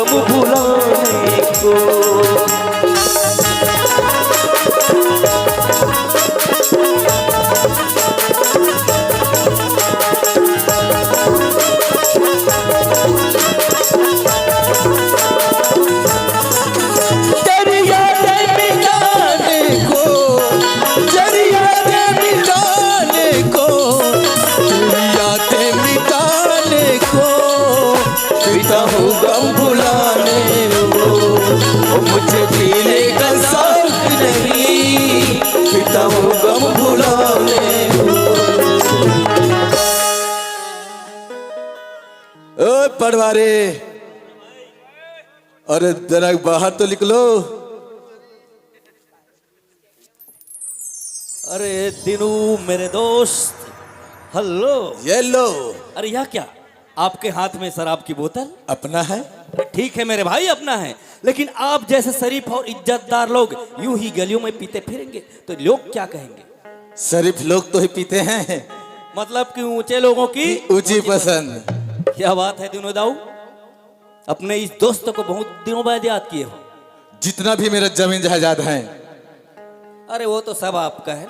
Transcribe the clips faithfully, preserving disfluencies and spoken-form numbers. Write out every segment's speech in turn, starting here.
भुलाने को। तेरी यादें मिटाने को, तेरी यादें मिटाने को, तेरी यादें मिटाने को, पीता हूँ गम भुलाने को। ओ मुझे जीने का शौक नहीं, पीता हूँ गम भुलाने को। ओ पटवारी, अरे जरा बाहर तो निकलो। अरे दिनू मेरे दोस्त, हेलो। ये लो। अरे यह क्या, आपके हाथ में शराब की बोतल? अपना है। ठीक है मेरे भाई, अपना है, लेकिन आप जैसे शरीफ और इज्जतदार लोग यूं ही गलियों में पीते फिरेंगे तो लोग क्या कहेंगे? शरीफ लोग तो ही पीते हैं। मतलब कि ऊंचे लोगों की ऊंची पसंद। क्या बात है दिनू दाऊ, अपने इस दोस्त को बहुत दिनों बाद याद किए हो। जितना भी मेरा जमीन जायदाद है, अरे वो तो सब आपका है।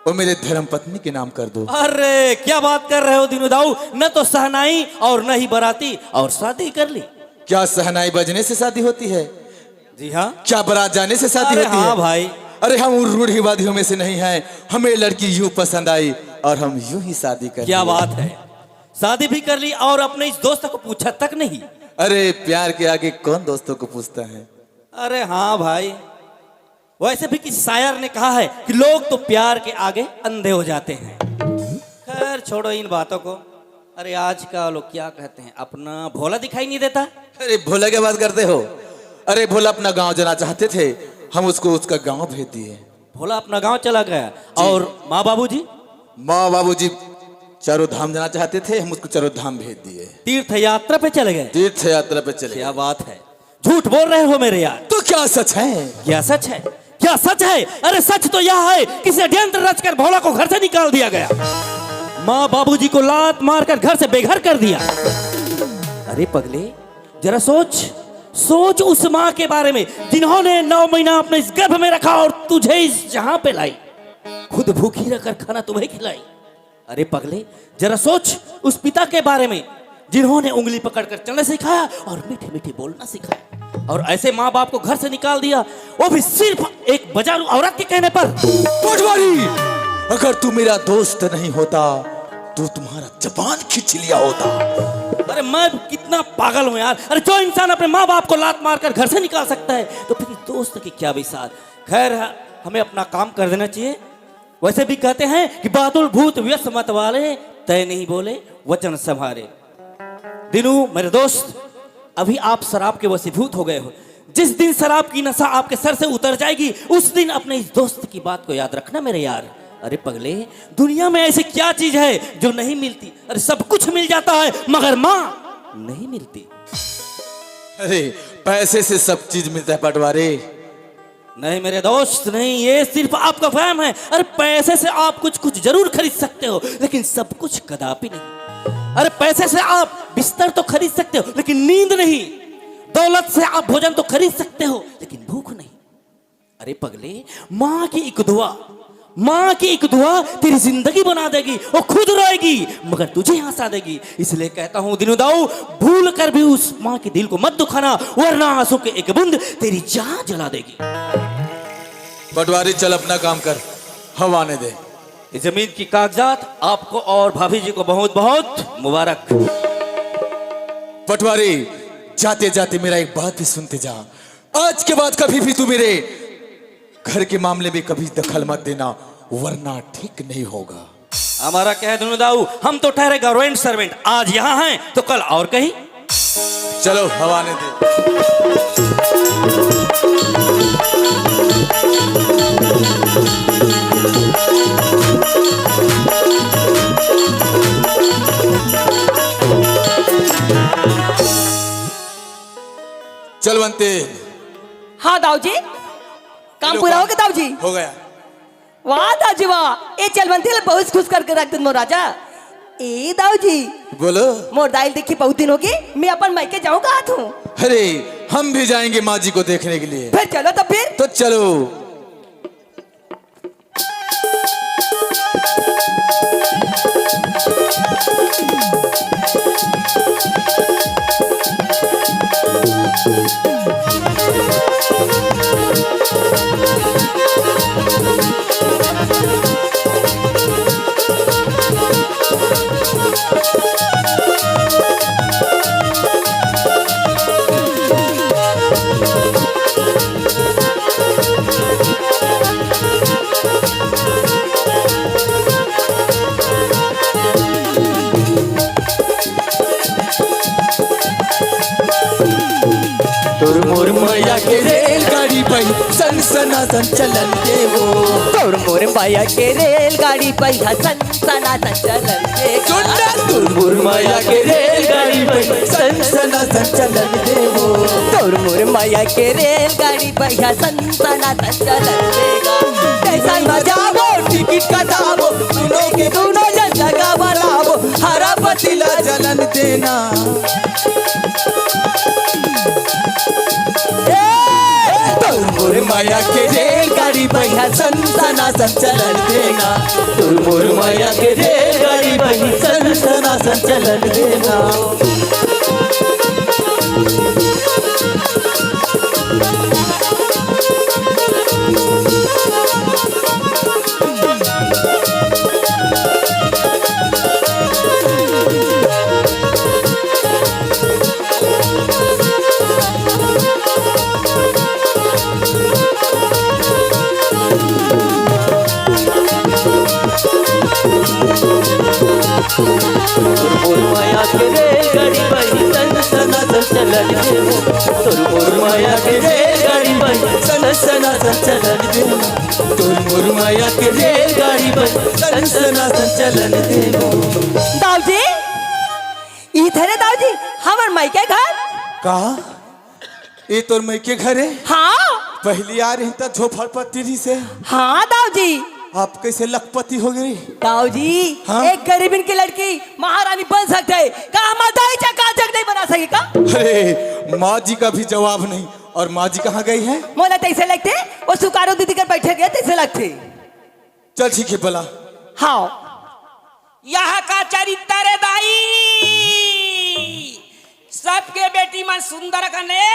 वो मेरे धर्म पत्नी के नाम कर दो। अरे क्या बात कर रहे हो दिनू दाऊ, न तो शहनाई और न ही बाराती, और शादी कर ली। क्या शहनाई बजने से शादी होती है? जी हाँ। क्या बारात जाने से शादी अरे होती हाँ है? भाई। अरे हम उन रूढ़िवादियों में से नहीं हैं, हमें लड़की यूं पसंद आई और हम यूं ही शादी कर क्या ली। बात है, शादी भी कर ली और अपने इस दोस्त को पूछा तक नहीं। अरे प्यार के आगे कौन दोस्तों को पूछता है? अरे हाँ भाई, वैसे भी किसी शायर ने कहा है कि लोग तो प्यार के आगे अंधे हो जाते हैं। खैर छोड़ो इन बातों को। अरे आज का लोग क्या कहते हैं, अपना भोला दिखाई नहीं देता। अरे भोला क्या बात करते हो? अरे भोला अपना गांव जाना चाहते थे, हम उसको उसका गांव भेज दिए। भोला अपना गांव चला गया। जी। और माँ बाबूजी? माँ बाबूजी चारों धाम जाना चाहते थे, हम उसको चारों धाम भेज दिए। तीर्थ यात्रा पे चले गए। तीर्थ यात्रा पे चले क्या गए। बात है, झूठ बोल रहे हो मेरे यार। तो क्या सच है? क्या सच है? क्या सच है? अरे सच तो यह है कि षड्यंत्र रचकर भोला को घर से निकाल दिया गया, माँ बाबूजी को लात मारकर घर से बेघर कर दिया। अरे पगले, जरा सोच, सोच उस माँ के बारे में जिन्होंने नौ महीना अपने इस गर्भ में रखा और तुझे इस जहां पे लाई, खुद भूखी रहकर खाना तुम्हें खिलाई। अरे पगले, जरा सोच उस पिता के बारे में जिन्होंने उंगली पकड़कर चलना सिखाया और मीठे मीठे बोलना सिखाया, और ऐसे माँ बाप को घर से निकाल दिया, वो भी सिर्फ एक बाजारू औरत के कहने पर। पटवारी, अगर तू मेरा दोस्त नहीं होता तो तुम्हारा जबान खींच लिया होता। अरे मैं कितना पागल हूँ यार। अरे जो इंसान अपने माँ बाप को लात मारकर घर से निकाल सकता है तो फिर दोस्त की क्या बिसात। खैर, हमें अपना काम कर देना चाहिए। वैसे भी कहते हैं कि बातुल भूत व्यस मत वाले, तय नहीं बोले वचन संभारे। दिनू मेरे दोस्त, अभी आप शराब के वशीभूत हो गए हो। जिस दिन शराब की नशा आपके सर से उतर जाएगी, उस दिन अपने इस दोस्त की बात को याद रखना मेरे यार। अरे पगले, दुनिया में ऐसी क्या चीज है जो नहीं मिलती? अरे सब कुछ मिल जाता है मगर माँ नहीं मिलती। अरे पैसे से सब चीज मिलता है पटवारी। नहीं मेरे दोस्त, नहीं, ये सिर्फ आपका वहम है। अरे पैसे से आप कुछ कुछ जरूर खरीद सकते हो, लेकिन सब कुछ कदापि नहीं। अरे पैसे से आप बिस्तर तो खरीद सकते हो, लेकिन नींद नहीं। दौलत से आप भोजन तो खरीद सकते हो, लेकिन भूख नहीं। अरे पगले, माँ की एक दुआ, माँ की एक दुआ तेरी जिंदगी बना देगी। वो खुद रोएगी मगर तुझे हंसा देगी। इसलिए कहता हूँ दिनू दाऊ, भूल कर भी उस माँ के दिल को मत दुखाना, वरना आंसू की एक बूंद तेरी जान जला देगी। पटवारी चल अपना काम कर, हवा आने दे। इस जमीन की कागजात आपको और भाभी जी को बहुत बहुत मुबारक। पटवारी, जाते जाते मेरा एक बात भी सुनते जा। आज के बाद कभी भी तू मेरे घर के मामले में कभी दखल मत देना, वरना ठीक नहीं होगा। हमारा क्या है दिनू दाऊ, हम तो ठहरे गवर्नमेंट सर्वेंट। आज यहाँ हैं तो कल और कहीं। चलो हवा आने दे। चल बनते। हाँ दाऊ जी, काम पूरा हो गया दाऊ जी? हो गया। वाह दाऊ जी वाह, ए चलवंती ल बहुत खुश करके रख दिन मोर राजा। ए दाऊ जी, बोलो। मोर दाई ल देखी बहुत दिन होगे, मैं अपन मायके जाऊं कहत हूँ। अरे, हम भी जाएंगे माँ जी को देखने के लिए। फिर चलो तो फिर। तो चलो। तोर मोर मया के रेलगाड़ी बही, सन सनासन चलन देवो। तोर मोर मया के रेलगाड़ी बही, सन सनासन चलन देवो। सुन ना, तोर मोर मया के रेलगाड़ी बही, सन सनासन चलन देवो। तोर मोर मया के रेलगाड़ी बही, सन सनासन चलन देवो। स्टेशन म जाबो, टिकट कटाबो, दुनो के दुनो झन जगह बनाबो, हरा पतीला जलन देना। ए, तोर मोर मया के रेलगाड़ी बही, सन सनासन चलन देना। तोर मोर मया के रेलगाड़ी बही, सन सनासन चलन देना। तोर मोर मया के रेलगाड़ी बही, सन सनासन चलन देवो। तोर मोर मया के रेलगाड़ी बही, सन सनासन चलन देवो। तोर मोर मया के रेलगाड़ी बही, सन सनासन चलन देवो। दाऊ जी, इधर है दाऊ जी, हमर माई के घर। का? ए तोर माई के घर हे? हाँ। पहली आ रही त झोपड़पट्टी रहिसे। हाँ दाऊ जी। अब कइसे लखपति हो गे? दाऊ जी, हाँ? एक गरीबन के लड़की महारानी बन सकथे, का हमर दाई चा का जग नहीं बना सके का? अरे, माँ जी का भी जवाब नहीं। और माँ जी कहाँ गई है? मोला तइसे लगथे, वो सुकारू दीदी कर बैठे गए तइसे लगथे। चल ठीक है, बला। हाँ। यह का चरित्र हे दाई? सबके बेटी मन सुंदर कने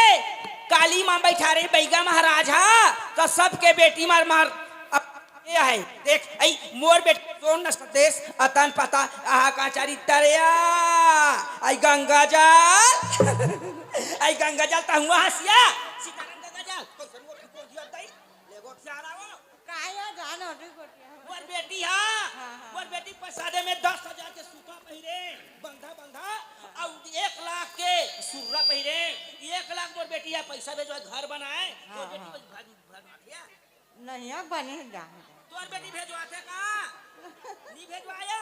काली माँ बैठा रही, बैगा महाराज हा, तो सबके बेटी मन मार अब ये है, देख, आई मोर बेटी जोन न सदेश अतन पता, आहा का चरित्र या, आई गंगा जल, आई गंगा जल, तहुआ हंसिया, सीताराम गंगा जल, तो जरूर कौन दिया दाई, ले गो प्यारा वो। काया गाना नहीं करती है। मोर बेटी हा, हाँ, हाँ। मोर बेटी प्रसादे में दस हजार के सूता पहिरे, बंधा बंधा, और एक लाख के सुर्रा पहिरे, एक लाख मोर बेटी हा पैसा भेजवा घर बनाए, हाँ, मोर बेटी हाँ। बस भज-, भजवाथे या? नहीं, अब बने जाए। तोर बेटी भेजवाथे का? नहीं भेजवाया?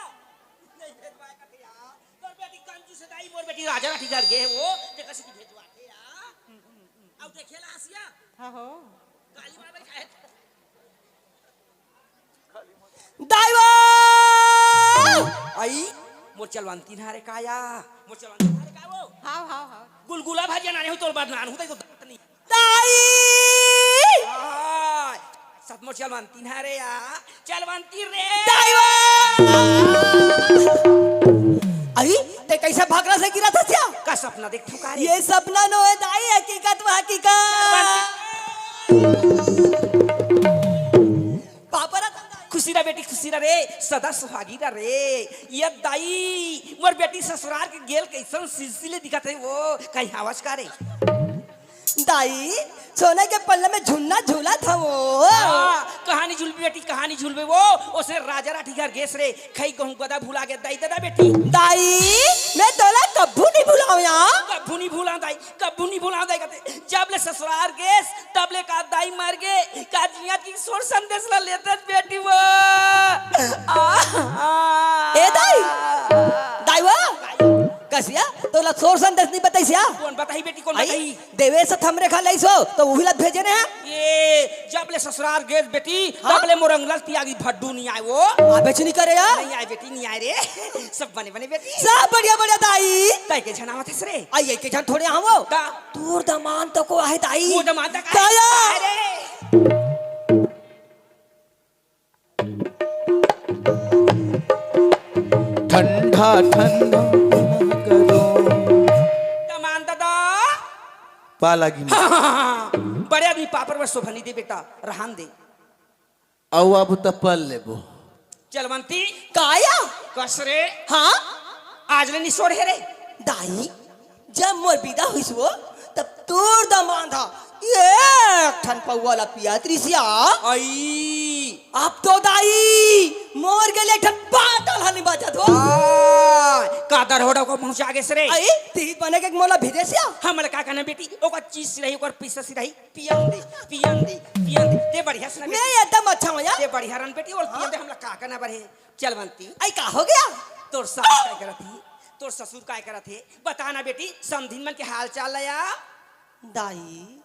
नहीं भेजवाया कथे या? तोर बेटी कंजूस हे दाई, मोर बेटी राजा राठी घर गे हे वो, ते कसे की भेजवाथे या? अब देखे ला हंसिया? हाँ हो। काली माँ बैठा है। दाई वो! आई, मोर चलवंती ना रे काया, मोर चलवंती ना रे का वो? हाव, हाव, हाव। गुलगुला भाजी नाने हो तोर बाद नान होता तो दांत नहीं। दाई! आय, सत मोर चलवंती ना रे या, चलवंती रे। दाई वो! आई, ते कैसे भागना से गिरा था क्या? का सपना देख ठुका रे? ये सपना नो है दाई, हकीकत वो हकीकत। पापा रतन दाई। खुशी रह बेटी, खुशी रह रे, सदा सुहागी रह रे। ये दाई, मोर बेटी ससुराल के गेल कैसन सिलसिले दिखत हे वो, कहीं हवस का रे? दाई, सोने के पल्ले में झुलना झूला था वो। हाँ, कहानी झुलबे बेटी, कहानी झुलबे वो, ओसे राजा राठी घर गेस रे, खई कहूँ गदा भुला गे दाई, ददा बेटी। दाई, मैं तोला कब्बू नहीं भुलाऊँ या। कब्बू नहीं भुला दाई, कब्बू नहीं भुला दाई कथे। जब ले ससुराल गेस, तब ले का दाई मर गे, का जिया की सोर संदेश ला लेते बेटी वो। आ, आ, ए दाई, दाई वो, कसिया, तोला सोर संदेश नहीं बताइस या? कौन बताही बेटी, कौन आई, बताही? देवेश हमरे घर लइस हो, तो उही ला भेजे ने। ये जब ले ससुरार गेस बेटी, हाँ? तब ले मोर अंगलस तियागी भड्डू नहीं आए वो। आबे च नहीं करे या? नहीं आए बेटी, नहीं आए रे। सब बने बने बेटी। सब बढ़िया बढ़िया दाई। तय के झन आवत हस रे? आई, एक झन थोड़े आवो। का? तोर दमांद तको आहे दाई। वो दमांद का? काया? अरे। ठंडा ठंडा ना करो। दमांद दादा। पा लागी मैं। बड़े आदमी पापर बर शोभा नहीं दे बेटा, रहन दे। अउ अब त पल लेबो। चलवंती। काया? कस रे। हाँ? आज ले निसोड़ हे रे। दाई, जब मोर बिदा होइस वो, तब तोर दमांद हा एक ठन पौवा ला पियात रिसिया। आई। अब तो दाई, मोर गले एक ठन बाटल हा नहीं बचत हो। आ, का दरहोड़ा को पहुंचा गेस रे। आई, तीत बने के मोला भेजे सिया। हमला का कहना बेटी, ओकर चीज रही, ओकर पीस रही, पियन दे, पियन दे, पियन दे। ते बढ़िया से ना मैं बेटी। एकदम अच्छा हूँ यार। ते बढ़िया रन बेटी, और पियन हाँ। दे, हमला का कहना बर हे। चलवंती। आई, का हो गया? तोर सास काय करत हे? तोर ससुर काय करत हे? बता ना बेटी, समधिन मन के हाल चाल ला या। दाई,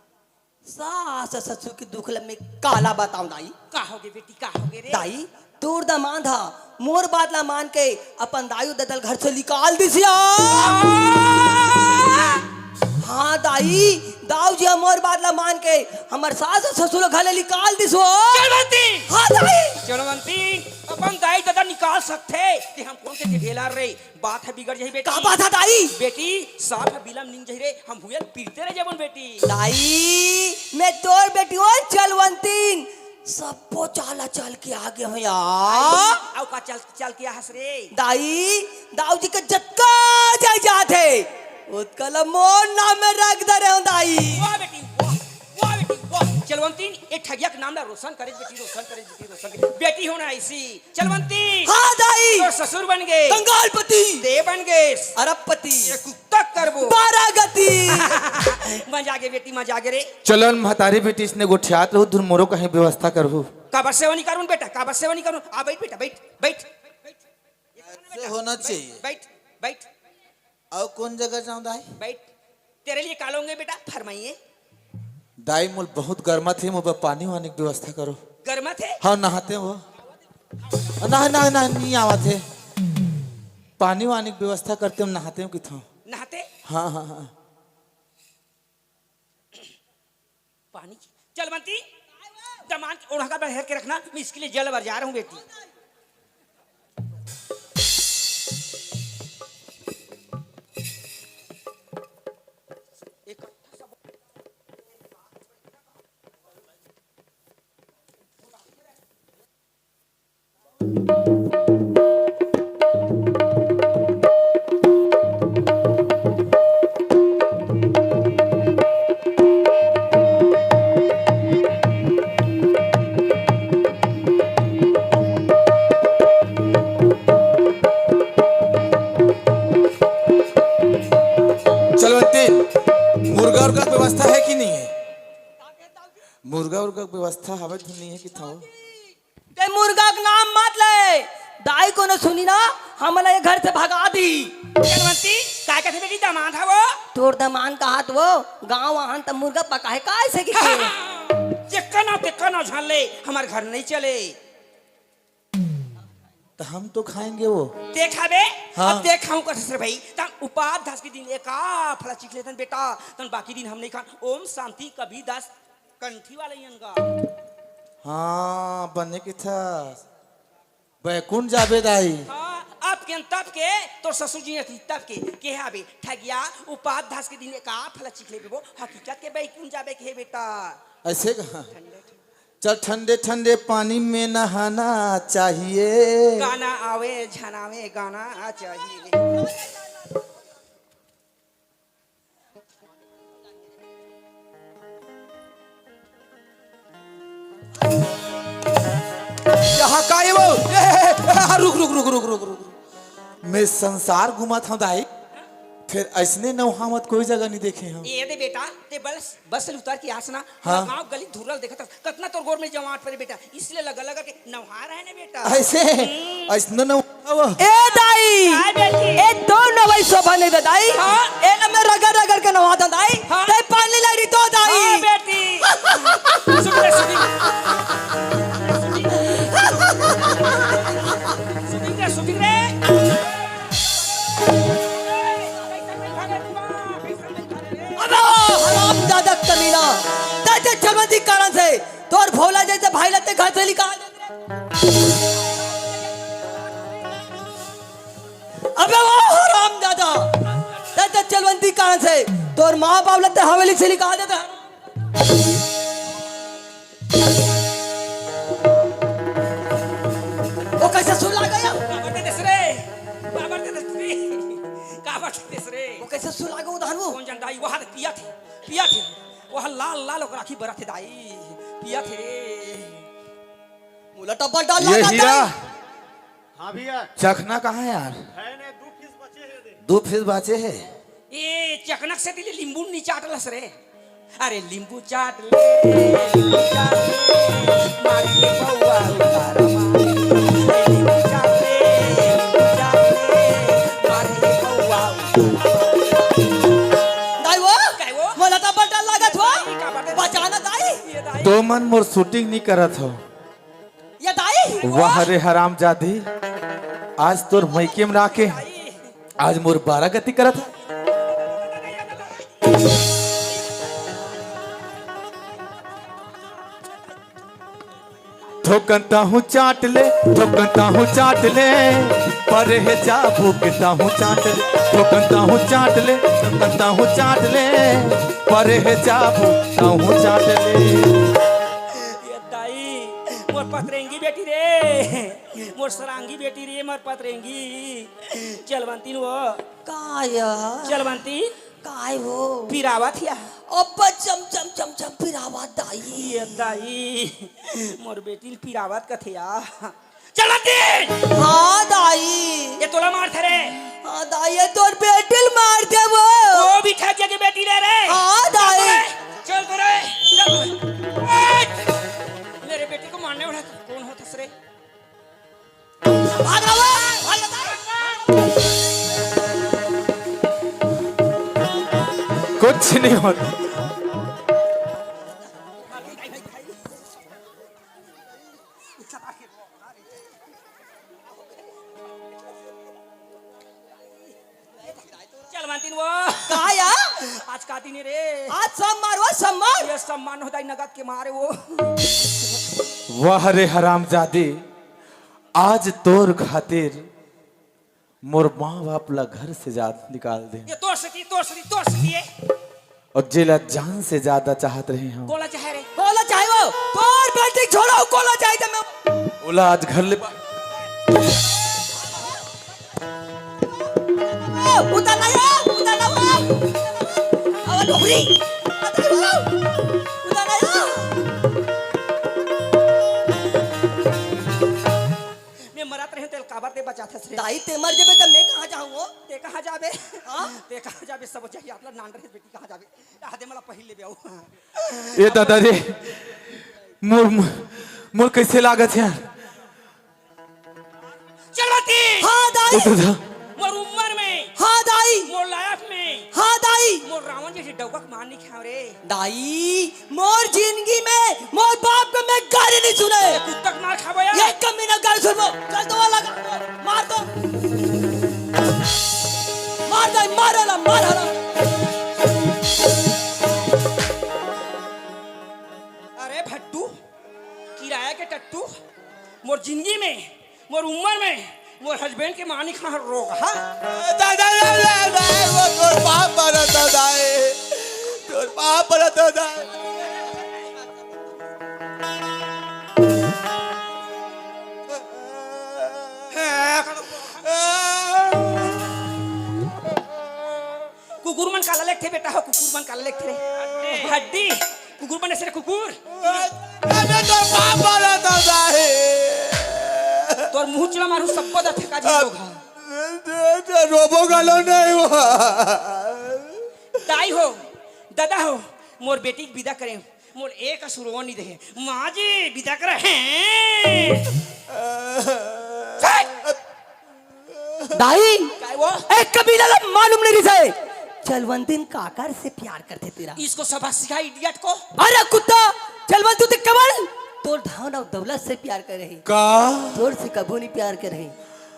सास ससुर के दुख ल मैं काला बताऊं दाई? का होगे बेटी, का होगे रे? दाई, तोर दमांद हा मोर बात ला मान के अपन दाई ददा ल घर से निकाल दिस या। हाँ दाई, दाऊ जी हा मोर बात ला मान के हमर सास ससुर ल घर ले निकाल दिस हो। चलवंती। हाँ दाई। चलवंती, अपन दाई ददा निकाल सकथे, ते हम कोन के ढेला रे? बात ह बिगड़ जाही बेटी। का बात हे दाई? बेटी, सांप ह बिलम निंग जाही रे, हम हुयन पीरते रह जाबन बेटी। दाई, मैं तोर बेटी ओ चलवंतीन, सब्बो चाला चल के आगे हंव यार। अउ का चल, चल के आहस रे? दाई, दाऊ जी के जतका जायदाद हे, ओतका ल मोर नाम में रख दे रहे हंव दाई। वाह बेटी, वाह, वाह बेटी, वाह। चलवंतीन, ए ठगिया के नाम ला रोशन करे बेटी, रोशन करे बेटी, रोशन करे। बेटी होना ऐसी। चलवंती। हाँ दाई। तोर ससुर बन गे। कंगालपति। ते बन गे। अरबपति। ये कुत्ता करबो। बारह गति। मजा आगे बेटी, मजा आगे रे। चलन महतारी बेटी इसने गोठियात रहू, धुन मोरो कहीं व्यवस्था करहू। काबर सेवा नहीं करूँ बेटा, काबर सेवा नहीं करूँ। आ बैठ बेटा, बैठ, बैठ। ऐसे होना चाहिए। बैठ, बैठ। अउ कोन जगह जाऊं दाई? बैठ, तेरे लिए का लाऊंगे बेटा, फरमाइए। दाई, मोला बहुत गरमाथे, मोर बर पानी वानी के व्यवस्था करो। गरमाथे? हाँ, नहाते हो। ना, ना, ना, नहीं आवत हे। पानी वानी के व्यवस्था करते हो, नहाते हो किथों। नहाते? हाँ, हाँ, हाँ। पानी की चलवंती, दमांद के ओढ़ा का हेर के रखना, मैं इसके लिए जल भर जा रहा हूँ बेटी। चलवंती, मुर्गा उर्गा के व्यवस्था है कि नहीं है? मुर्गा उर्गा के व्यवस्था हवे तो नहीं है कि था? ते मुर्गा के नाम मत ले, दाई कोनो सुनी ना, हमला ये घर से भगा दी। चलवंती, काय कथे बेटी, दमांद हवो? तोर दमांद कहात वो, गाँव आहन त मुर्गा पकाए काय से किथे? जेकर नाव तेकर नाव झन ले, हमर घर नहीं चले। तो हम तो खाएंगे वो। ते खाबे? हाँ। अब ते खाऊं कथे रे भाई, त उपास धस के दिन एक आफला चीख लेथन बेटा, तन बाकी दिन हम नहीं खान। ओम शांति कबीर दास कंठी वाला ही अनगा। हाँ, बने के था। बैकुंठ जाबे दाई। हाँ, अब के तब के तोर ससुर जी अथी तब के, के आबे, ठगिया, उपास धस के दिन एक आफला चीख लेबे वो, हकीकत के बैकुंठ जाबे के हे बेटा। ऐसे कहा? ठंडे, ठंडे। चल ठंडे ठंडे पानी में नहाना चाहिए। गाना आवे, झनावे, गाना चाहिए। यहाँ का ये वो? ए, ए, ए, ए, रुक, रुक, रुक। मैं संसार घूमत हूँ दाई, फिर ऐसने नौहावत कोई जगह नहीं देखे हूँ। ये दे बेटा, ते बस, बस ले उतर के आस ना, हाँ। गाँव गली धुर्रल देखत हस, कतना तोर गोर में जमाट परे बेटा, इसलिए लगा लगा के नौहा रहे ने बेटा। ऐसे? हम्म। ऐसने नौ- ए दाई, काय बेटी? ए तो नवई शोभा नहीं दे दाई। हाँ? ए ना मैं रगड़ रगड़ के नवा दे दाई। हाँ? ते पानी ला रही तो दाई। हाँ बेटी। सुन ले, सुन ले। सुन ले, सुन ले। अबे ओ हरामजादा कमीना, ते ते चलवंती कारण से तोर भोला जैसे भाई ला ते घर से निकाल दे। अबे ओ हरामजादा, ते ते चलवंती कारण से तोर माँ बाप ला ते हवेली से निकाल देते। वो कैसे सुन ला गया? काबर दे देस रे? काबर दे देस रे? काबर दे देस रे? वो कैसे सुन ला गया वो धान वो? कोन जन दाई, वहाँ पिया थे, पिया थे। वहाँ लाल लाल ओकर आँखी बरत हे दाई, पिया थे रे। मुला टप्पा डाल ये लगा हीरा। दाई। हाँ भैया। चखना कहाँ है यार? है ने, दू पीस बचे हैं दे। दू पीस बचे है। ए, चखना से दिले लींबू नी चाटलस रे। अरे लींबू चाट ले, लींबू चाट ले, मारिए पौवा उतारा मारी। ए, लींबू चाट ले, लींबू चाट ले, मारिए पौवा उतारा मारी। दाई वो? काय वो? मोला तो बड्डा लागत हो। दाई, का बात है? बचाना दाई। ये दाई। तो मन मोर shooting नहीं करत हो। ये दाई। वाह रे हरामजादी, आज तोर मइके में आके आज मोर बारा गति करत हे। थोकन ताहू चाट ले, थोकन ताहू चाट ले, परे हे जा भूख ताहू चाट ले, थोकन ताहू चाट ले, थोकन ताहू चाट ले, परे हे जा भूख ताहू चाट ले। ये दाई, मोर पतरेंगी बेटी रे, मोर सरांगी बेटी रे, मोर पतरेंगी। चलवंती न वो। काय? चलवंती। काय वो? पिरावत या। अब्बा चम चम चम चम पिरावत दाई। ये दाई, मोर बेटी ल पिरावत कथे या। चलवंती। हाँ दाई। ये तोला मारथे रे। हाँ दाई, ये तोर बेटी ल मारथे वो। वो भी ठगिया के बेटी ले रे। हाँ दाई। चल तो रे, चल तो रे। ए! मेरे बेटी को मारने वाला तू कौन होथस रे? भाग रहा वो, भाग रहा। कुछ नहीं होता। चलवंती न वो। का या? आज का दिन हे रे? आज सम्मान वो, सम्मान। ये सम्मान होता ही नगद के मारे वो। वाह रे हरामजादी, आज तोर खातिर मोर माँ बाप ला घर से जात निकाल दे। ये तोर सेती, तोर सेती, तोर सेती ये। अउ जेला जान से ज्यादा चाहत रहे हंव। कोला चाहे रे। कोला चाहे वो। तोर बेटी छोड़ो, कोला चाहे ते मैं। ओला आज घर ले बा- उतार ला ये, उतार ला वो। अब डोकरी। उतार ला वो। उतार ला ये। मैं मरत रहे तेल काबर दे बचाथस रे? दाई ते मर जेबे त मैं कहाँ जाहूँ वो? ते कहाँ जाबे? हाँ? ते कहाँ जाबे? सब चाहिए आप लोग नान रहे बेटी कहाँ जाबे? आदे मला पहिल लेबे आऊ। ए दादा रे, मोर, मोर कैसे लागत हे यार? चलवंती। हाँ दाई। ए दादा। मोर उम्र में। हाँ दाई। मोर लाइफ में। हाँ दाई। मोर रावण जैसे डौका के मार नहीं खाओ रे। दाई, मोर जिंदगी में मोर बाप के मैं गाली नहीं सुने। ये कुत्ता के मार खाबो यार। ये कमीना गाली सुनबो। चल तो लगा। मार तो। मार दाई, मार हला, मार हला। अरे भट्टू, किराया के टट्टू, मोर जिंदगी में, मोर उम्र में, मोर हस्बैंड के मानी खाहर रोग, हाँ? दाई, दाई, दाई, दाई, दाई, वो तोर बाप मरत हे दाई, तोर बाप मरत हे दाई। कुकुर मन काला लेगथे बेटा हो, कुकुर मन काला लेगथे रे। हड्डी। कुकुर मन ऐसे रे कुकुर। अबे तोर बाप वाला दादा हे। तोर मुंह चुला मारू सब पद फेंका जी लोग हा। रोबो गालो नहीं हुआ। दाई हो, दादा हो, मोर बेटी के विदा करे, मोर एक असुरवा नहीं दे। माँ जी, विदा करे। हैं। दाई, काय वो? ए कबीला ला मालूम नहीं रहिस हे। चलवंतिन काकर से प्यार करथे तेला। इसको सबक सिखा, idiot को। अरे कुत्ता, चलवंत तू ते कमल, तोर धन अउ दौलत से प्यार करे हे। का? तोर से कभू नहीं प्यार करे हे।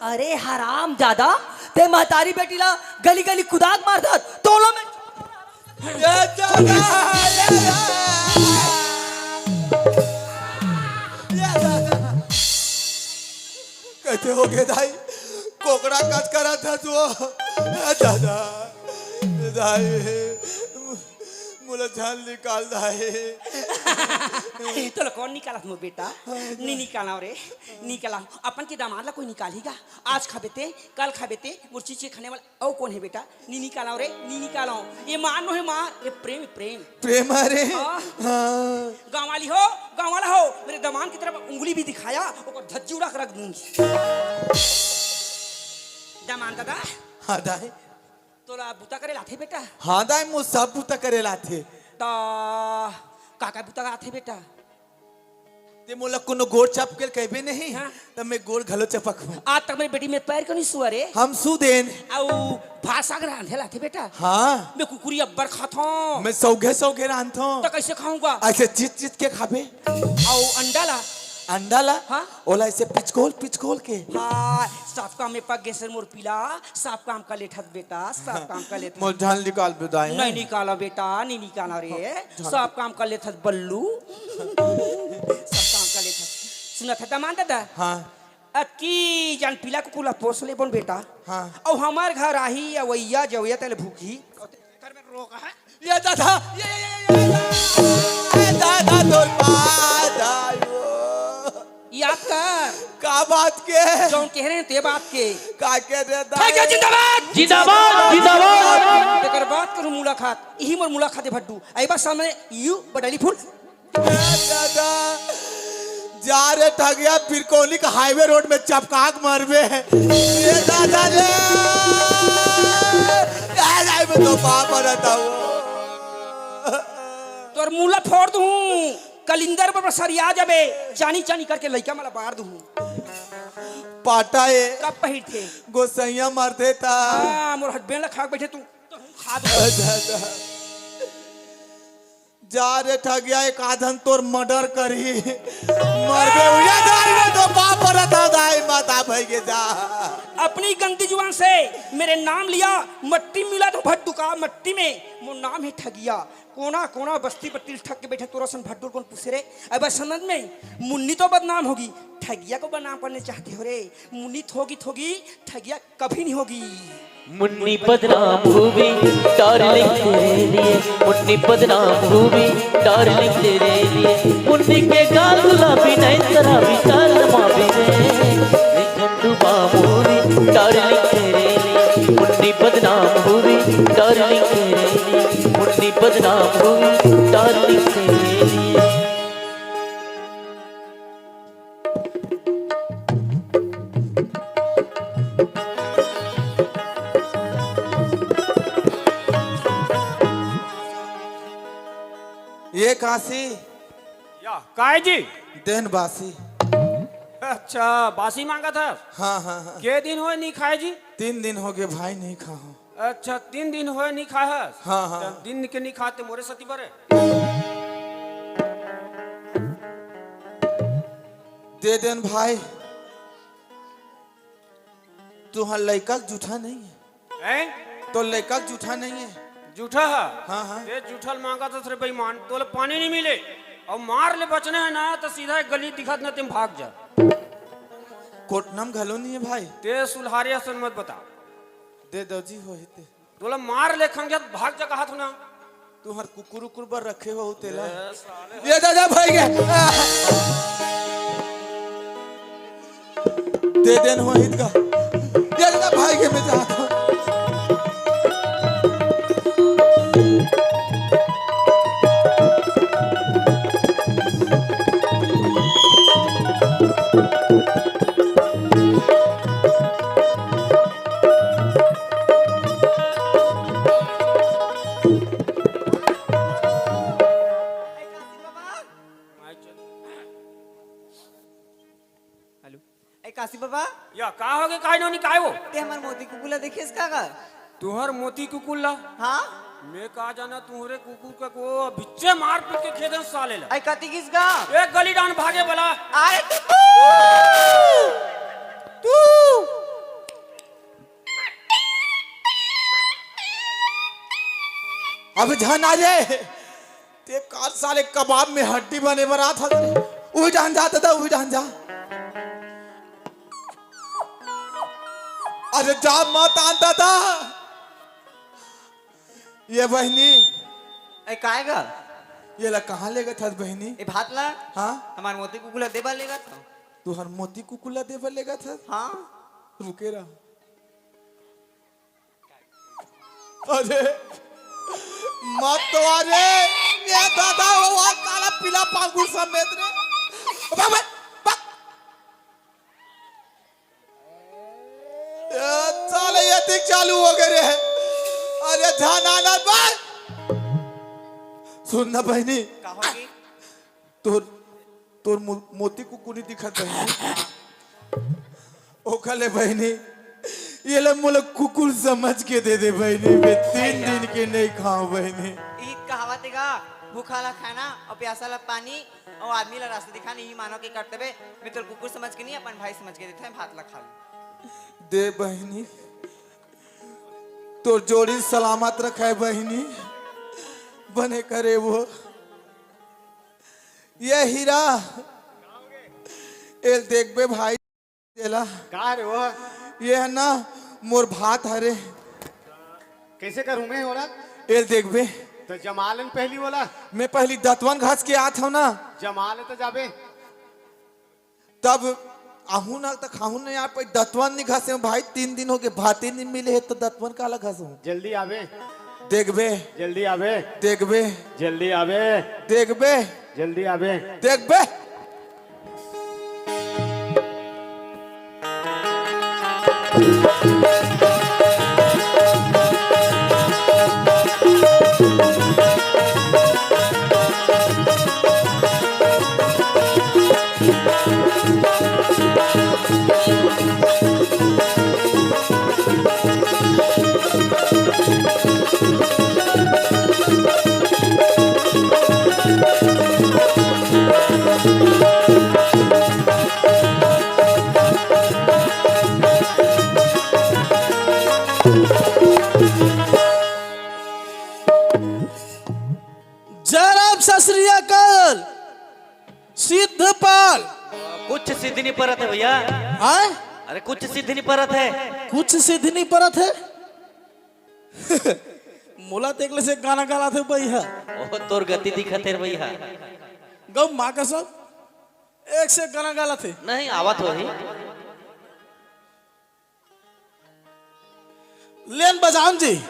अरे हराम जादा, ते महतारी बेटी ला गली गली कुदाक मारथस, तोलो में ये दादा, ये दादा। ये दादा। कइसे होगे दाई? कोकड़ा कस करत हस वो। ए दादा, दाई, मोला झन निकाल दाई। तोला कोन निकालत मोर बेटा? नी निकालव रे, निकालव। अपन के दामाद ला कोई निकालही गा? आज खाबे ते, कल खाबे ते, मोर चीज के खाने वाला अउ कोन हे बेटा? नी निकालव रे, नी निकालव। ये मार नो हे मार, ये प्रेम, प्रेम। प्रेम अरे। हाँ। हाँ। गाँव वाली हो, गाँव वाला हो, मेरे दामाद की तरफ उंगली भी दिखाया, ओकर धज्जी उड़ा के रख दूंगी। दामाद दादा। हाँ दाई। तोला बुता करे ला आथे बेटा? हाँ दाई, मोर सब बुता करे ला आथे। त का का बुता आथे बेटा? ते मोला कोनो गोड़ चपके ल कहिबे नहीं, हाँ। त मैं गोड़ घलो चपकहूँ। आज तक मेरी बेटी में पैर क्यों नहीं सुआ रे? हम सू देन। अउ भात साग रांधे ला आथे बेटा? हाँ। मैं कुकरी अब्बड़ खाथों। मैं सौघे सौघे रांधथों। त कइसे खाहूँ गा? अइसे चित चित के खाबे। अउ अंडा ला? अंडा ला? हाँ। ओला अइसे पिचकोल पिचकोल के। हाँ, सब काम में पक गे से मोर पीला, सब काम कर लेथस बेटा, सब काम कर लेथस। मोर झन निकाल बे दाई। नहीं निकालव बेटा, नहीं निकालव रे। झन। सब काम कर लेथस बल्लू। सब काम कर लेथस। सुनत हस दामाद दादा? हाँ। अतकी जन पीला कुकुर ला पोस लेबोन बेटा। हाँ। अउ हमर घर आही अवइया जवइया तेला भूखही। घर में रोग है। ये दादा, ये, ये, ये, ये, ये, ये दादा तोर पास आयो। याद कर। का बात के? जौन कहे रहेन ते बात के। का के रे दाई? ठगिया जिंदाबाद। जिंदाबाद, जिंदाबाद। तेकर बात करूँ मुलाकात, इही मोर मुलाकात हे भड्डू। अइबा सामने यू बडली फूल। ए दादा, जा रे ठगिया, पिरकोनी के हाईवे रोड में चपका के मरबे। ए दादा रे, ए दादा, मैं तो पाप रहता हूँ। तोर मुला फोड़ दूँ, कलिंदर पर सरिया जाबे, चानी चानी करके लइका मला बार दूँ। पाटा ए। कब पहिरथे? गोसैया मरथे ता। हाँ, मोर हट बेला खा के बैठे तू, तो हम खा दूँ। ए दादा। जा रे ठगिया, एक आधन तोर मर्डर करही। मरबे उया दाई में तो पाप रहता दाई माता भई के जा। अपनी गंदी जुबान से मेरे नाम लिया, मट्टी मिला तो भट्टू का मट्टी में। मोर नाम हे ठगिया। कोना कोना बस्ती बस्ती ठग के बैठे तोरा सन भट्टू कोन पूछे रे? अब समझ में मुन्नी तो बदनाम होगी, ठगिया को बदनाम करने चाहते हो रे? मुन्नी थोगी थोगी ठगिया कभी नहीं होगी। मुन्नी बदनाम हुई डार्लिंग तेरे लिए, मुन्नी बदनाम हुई डार्लिंग तेरे लिए। मुन्नी के गाल गुलाबी नैन शराबी चाल मावी रे। झंडू बाम हुई डार्लिंग तेरे लिए, मुन्नी बदनाम हुई डार्लिंग तेरे लिए, मुन्नी बदनाम हुई डार्लिंग तेरे लिए। ये काशी। या, काय जी? देन बासी। अच्छा, बासी मांगत हस? हाँ, हाँ, हाँ। के दिन होय नी खाय जी? तीन दिन होगे भाई, नहीं खाहूँ। अच्छा, तीन दिन होय नी खाय हस? हाँ, हाँ। त दिन के नी खाते मोरे सती बरे। दे देन भाई। तुहर लइका के जूठा नहीं है। हैं? तो लइका के जूठा नहीं है। जूठा है? हाँ, हाँ। ते जूठा ल मांगत हस रे बेईमान, तोला पानी नहीं मिले। अउ मार ले बचने है ना, तो सीधा एक गली दिखत ना, तेम भाग जा। कोटनम घलो नहीं है भाई। ते सुलहारे असन मत बता। दे दो जी, होही ते। तोला मार ले खंगे, भाग जा कहत हूँ ना। तुहर कुकुर उकुर बर रखे हो तेला। ए, साले। ये दादा भाई के। दे देन हो हित का। ये दादा भाई के मैं चाहता हूँ। हेलो। आशी बाबा, या का होगे, काय नोनी, काय हो? ते हमर मोती कुकुर ला देखेस का गा? तुहर मोती कुकुर ला? हाँ? मैं का जाना, तुहरे कुकुर का को बिच्चे मार पीट के खेदन साले ला। आई कति गिस गा? एक गली डान भागे बला। आए तू, तू। अबे झन आ रे। ते काल साले कबाब में हड्डी बने बर आत हस रे। उही डाहन जा दादा, उही डाहन जा। अरे जा मत आन दादा। ये बहिनी। ए, काय गा? ये ला कहाँ लेगत हस बहिनी? ए भात ला? हाँ? हमार मोती कुकुर ला दे बर लेगत हँव। तुहर मोती कुकुर ला दे बर लेगत हस? हाँ। रुके रह। अरे, मत तो अरे, ये दादा, वो, वो काला पीला पांगुर समेत रे। बाबा, बा- ये साले ये ठीक चालू हो गए रे। अरे, ध्यान आना, बस। सुन ना बहिनी। का होगे? तोर, तोर मो-, मोती कुकुर नइ दिखत बहिनी। ओखर ले बहिनी, ये ला मोला कुकुर समझ के दे दे बहिनी, मैं तीन दिन के नइ खाँव बहिनी। ई कहावत हे गा, भूखा ला खाना अउ प्यासा ला पानी अउ आदमी ला रास्ता दिखाना, ई मानव के कर्तव्य। मैं तोर कुकुर समझ के नहीं, अपन भाई समझ के देथँव, भात ला खा ले। दे बहिनी, तोर जोड़ी सलामत रखे बहिनी, बने करे वो। ये हीरा, एल देखबे भाई, तेला। का रे वो? ये हे ना, मोर भात हरे। कइसे करूँ मैं ओला? एल देखबे। त जमा ले न पहली ओला। मैं पहली दतवन घस के आत हँव ना। जमा ले त जाबे। तब आहूँ ना त खाहूँ ना यार, पर दतवन नइ घसे हँव भाई, तीन दिन होगे, भाते नइ मिले हे, त दतवन काला घसहूँ? जल्दी आबे। देखबे। जल्दी आबे। देखबे। जल्दी आबे। देखबे। जल्दी आबे। देखबे। जय राम, सत श्री अकाल। सिद्धपाल। कुछ सिद्ध नहीं परत है भैया। हाँ? अरे कुछ सिद्ध नहीं परत है। कुछ सिद्ध नहीं परत है। मोला तेकले से गाना गाला थे भैया। ओ, तोर गति दिखत है भैया। गौ माँ कसम, एक से गाना गाला थे। नहीं, आवत होही। लेन बजान जी।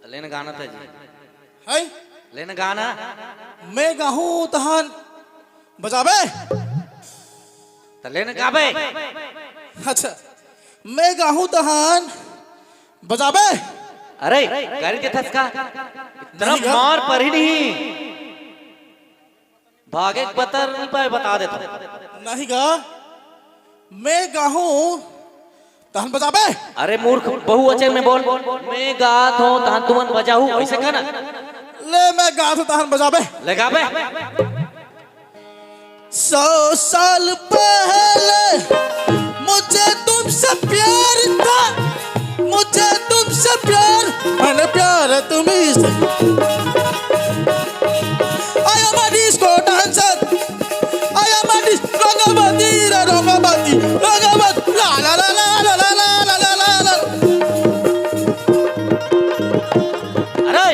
लेन गाना था जी। है? लेन गाना। मैं गाहूँ तहन बजाबे। त लेन गाबे। अच्छा, मैं गाहूँ तहन बजाबे। अरे, गारी देथस का? इतना नहीं गा। मार परी नहीं। भागे के पता नहीं पाए, बता देता। नहीं गा, मैं गाहूँ, तहन बजाबे। अरे मूर्ख, बहुवचन में बोल। मैं गात हँव, तहन तुमन बजाहू, ऐसे कहना। ले, मैं गात हँव, तहन बजाबे। ले गाबे। सौ साल पहले मुझे तुमसे प्यार था, मुझे तुमसे प्यार, मैंने प्यार तुम्ही से। I am a disco dancer, I am a dis-, Rangabati रे रंगवती, रंगवती, ला, ला, ला। अरे,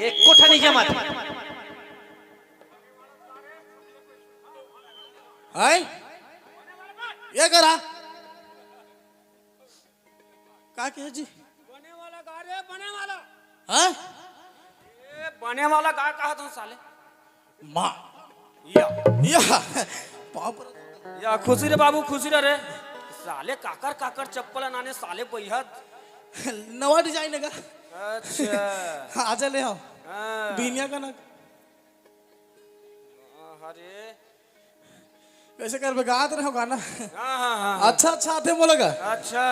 एक कोठा नहीं जमात। हाय? ये करा? का कहे जी? बने वाला गा रे, बने वाला। हाँ? ए, बने वाला गा कहा था साले। माँ। या। या। बाप रे। या, खुशी रे बाबू, खुशी रे रे। साले काकर काकर चप्पल अनाने साले बइहत। नवा design है का? अच्छा। हाँ, आजा ले आओ। हाँ। बीनिया का ना। अरे, कैसे करबे, गात रहे हो गाना। हाँ, हाँ, हाँ, हाँ। अच्छा, अच्छा आथे मोला गा। अच्छा।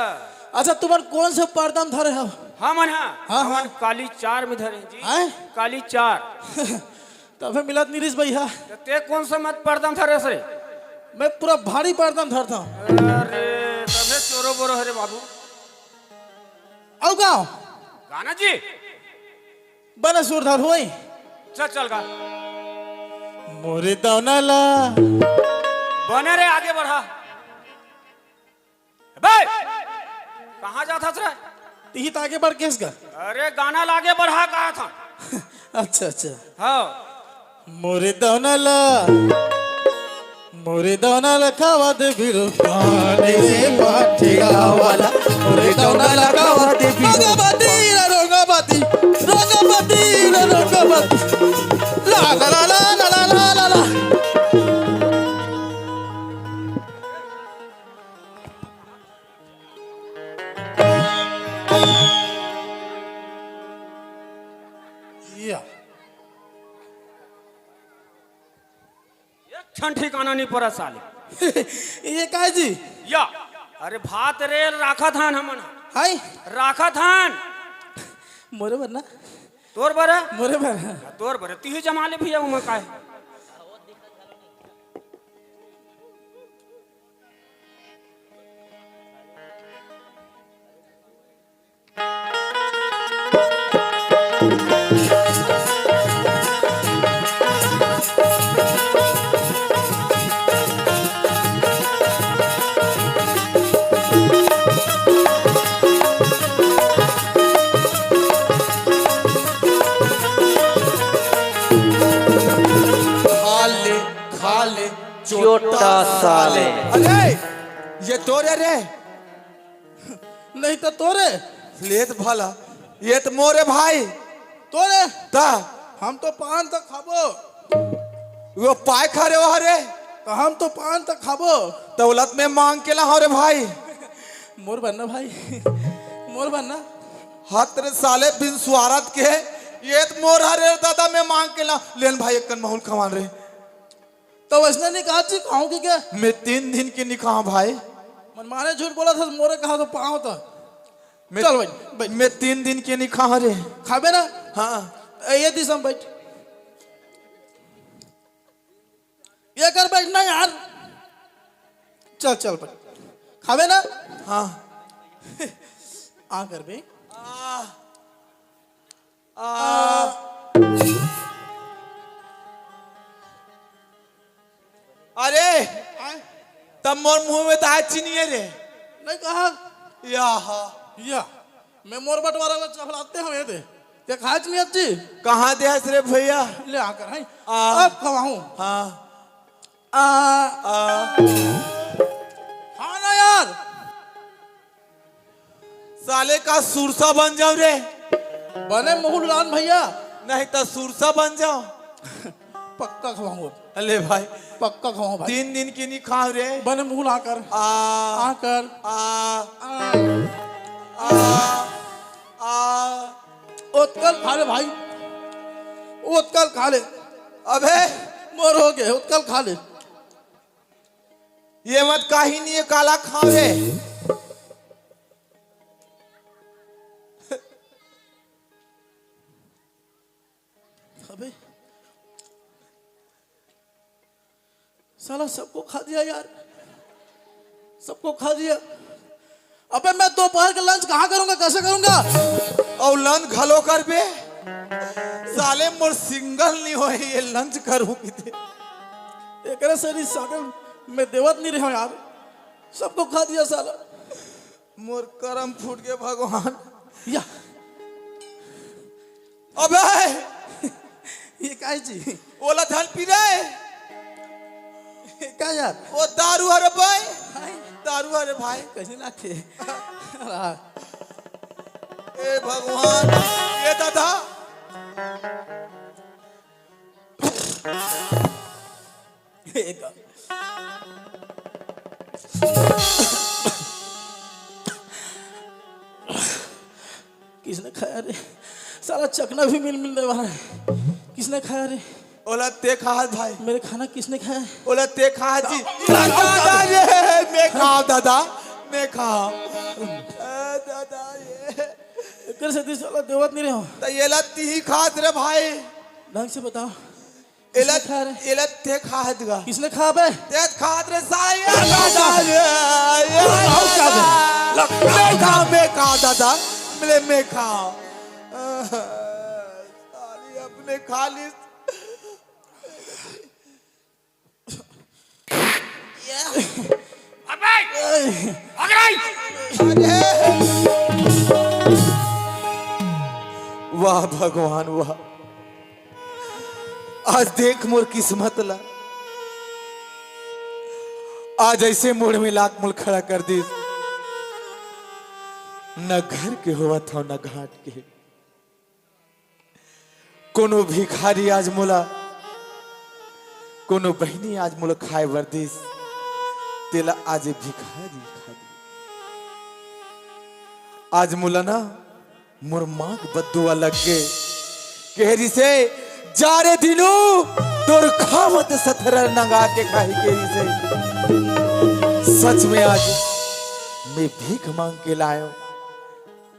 अच्छा, तुमन कौन से पर्दा में धरे हो? हमन हा? हाँ, हमन हाँ। काली चार में धरे जी। हैं? काली चार। तभे मिलत निरीश भैया। तो ते कौन से मत पर्दा में धरे रे? मैं पूरा भारी पर्दा में धरता हूँ। अरे, तभे चोरो बोरो हरे बाबू। अउ गाओ। गाना जी। बने सुरधर होई। चल, चल गा। मोरे दौना ला। बने रे, आगे बढ़ा। बे, कहाँ जात हस रे? तिही त आगे बढ़ केस गा। अरे, गाना ला आगे बढ़ा कहा था। अच्छा, अच्छा। हाँ। मोरे दौना ला, मोरे दौना ला खावा दे बिरु पानी रे पाठिया वाला। मोरे दौना ला खावा दे बिरु। रंगपति रे रंगपति, रंगपति रे रंगपति। ला, ला, ला। या। एक ठन ठिकाना नहीं पड़ा साले। ये काय जी? या, अरे भात रेल राखत हन हमन। हाय। राखत हन। मोरे बर ना? तोर बर? मोरे बर। तोर बर, तिही जमा ले भैया, उमा काय? खा ले, खा ले, चोटा साले। अरे, ये तोरे रे। नहीं तो तोरे। लेत भला, ये तो मोरे भाई। तोरे। ता। हम तो पान तक खाबो। वो पाय खा रे वहा रे। तो हम तो पान तक खाबो। दौलत में मांग के ला हो रे भाई। मोर बनना भाई। मोर बनना। हाथ रे साले बिन स्वारथ के। ये तो मोर हरे दादा में मांग के ला। लेन भाई एक कन माहौल खवान रे। तो वैसने नहीं कहा जी, खाऊं कि क्या? मैं तीन दिन के नहीं खाऊं भाई। मन माने झूठ बोला था, मोरे कहा तो पाऊं तो। मैं, चल भाई, भाई। मैं तीन दिन के नहीं खाऊं रे। खाबे ना? हाँ। ए, ये दिशा में बैठ। ये कर बैठ ना यार। चल, चल बैठ। खाबे ना? हाँ। आ कर बे। आ। आ, अरे, आय? तब मोर मुंह में दाय चीनी है रे। नहीं कहा। या हा। या, मैं मोर बंटवारा ला चपलाते हंव ये दे। ते खाच नहीं अच्छी। कहाँ दे हस रे भैया? ले आकर, हैं? आ। अब खवाऊं। हाँ। आ। आ। हाँ ना यार। साले का सुरसा बन जाऊं रे। बने मुहुल लान भैया। नहीं तो सुरसा बन जाऊं। पक्का खवाऊं अब। अले भाई। पक्का खवाऊं भाई। तीन दिन की नहीं खाऊं रे। बने मुहुल आकर। आ। आकर। आ। आ। आ। आ। ओतकल खा ले भाई। ओतकल खा ले। अबे। मोर हो गए, ओतकल खा ले। ये मत काही नहीं है, काला खावे। अबे, साला सबको खा दिया यार, सबको खा दिया। अबे, मैं दोपहर का लंच कहाँ करूंगा, कैसे करूंगा? और लंच घलो करबे? साले मोर सिंगल नहीं होए, ये लंच करूंगी ते। एकरे से नहीं साले, मैं देवत नहीं रहा यार। सबको खा दिया साला। मोर करम फूट गए भगवान। या। अबे! ये काय जी? ओला धन पी रे। ये का यार? ओ दारू हरे भाई। हाय। दारू हरे भाई। कैसे लाथे? ए भगवान, ये दादा। एक। किसने खाया रे? साला चखना भी मिल मिलने वाला है। किसने खाया रे? ओला ते खाहस भाई। मेरे खाना किसने खाया? ओला ते खाहस जी। दादा रे, मैं खाहूं दादा, मैं खाहूं। ए, दादा रे। एकर से तीस वाला देवत नहीं रहो। त एला तिही खाहस रे भाई। ढंग से बताओ। एला, किसने खाया रे? एला ते खाहस गा। किसने खाया बे? ते खाहस रे साई। दादा रे, ए, दादा। मैं खाहूं, मैं खाहूं दादा। मैं, मैं खाहूं। साली अपने खा ली। अबे! अबे! वाह भगवान वाह, आज देख मोर किस्मत ला, आज ऐसे मुड़ में लाख मुड़ खड़ा कर दिस। न घर के होवत हव न घाट के। कोनो भिखारी आज मोला, कोनो बहिनी आज मोला खाए बर दिस, तेला आज भिखारी खा दिस। आज मोला ना मोर माँ के बद्दुआ लग गे। कहे रिसे, "जा रे दीनू, तोर खावत सथरा नंगा के खाही," कहे रिसे। सच में आज मैं भीख मांग के लायो।